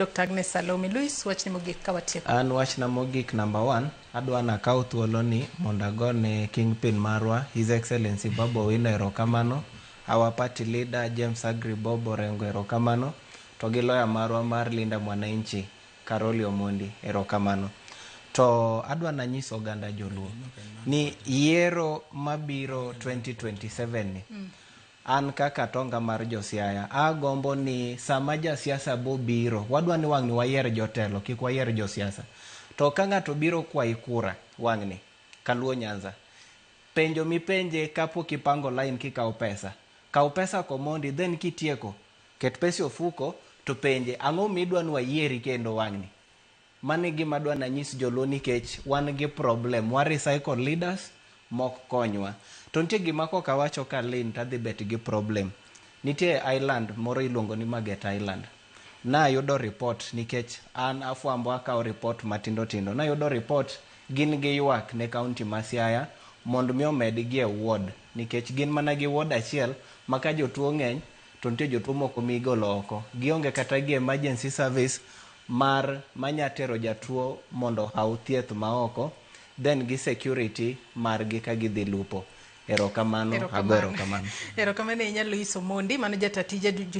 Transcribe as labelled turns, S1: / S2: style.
S1: Dr. Agnes Salome Louis, wachni mogik ka watieko.
S2: An wachna mogik, number one, adwa nakaw thuolo ni mondo agone kingpin marwa, His Excellency Babu Owino, erokamano, our party leader James Agri Bob Orengo, erokamano, to gi lawyer marwa mar Linda Mwananchi, Caroli Omondi, erokamano. To adwa nanyiso oganda joluo ni yiero mabiro 2027 ni, an kaka tonga mar josiaya, agombo ni sama jasiasa bobiro, wadwa ni wang'ni wayier jotelo, kik wayier josiasa. To ka ng'ato biro kwayi kura wang'ni kaluo Nyanza, penjo mipenje kapok ipango line kikawo pesa, kaw pesa komondi, then kitieko ket pesa e ofuko to penje ang'o midwa ni wayieri kendo wang'ni. Mano e gima adwa nanyis joluo, nikech wan gi problem, wa recycle leaders mok konywa. To nitie gima kok awacho ka lin tadhi bet gi problem. Nitie island moro iluongo ni Maget Island. Nayudo report, nikech an afwambo akawo report matindo tindo. Nayudo report gin gi ywak ne county ma Siaya mondo mi omedgi e ward, nikech gin mana gi ward achiel ma ka jotuo ng'eny to nitie jotuo moko migolo oko. Gionge kata gi emergency service mar manya tero jatuo mondo okaw thieth maoko, then gi security margi ka gidhi lupo. Erokamano, ago erokamano.
S1: Erokamano ahinya, Louis Omondi, mano jata tije.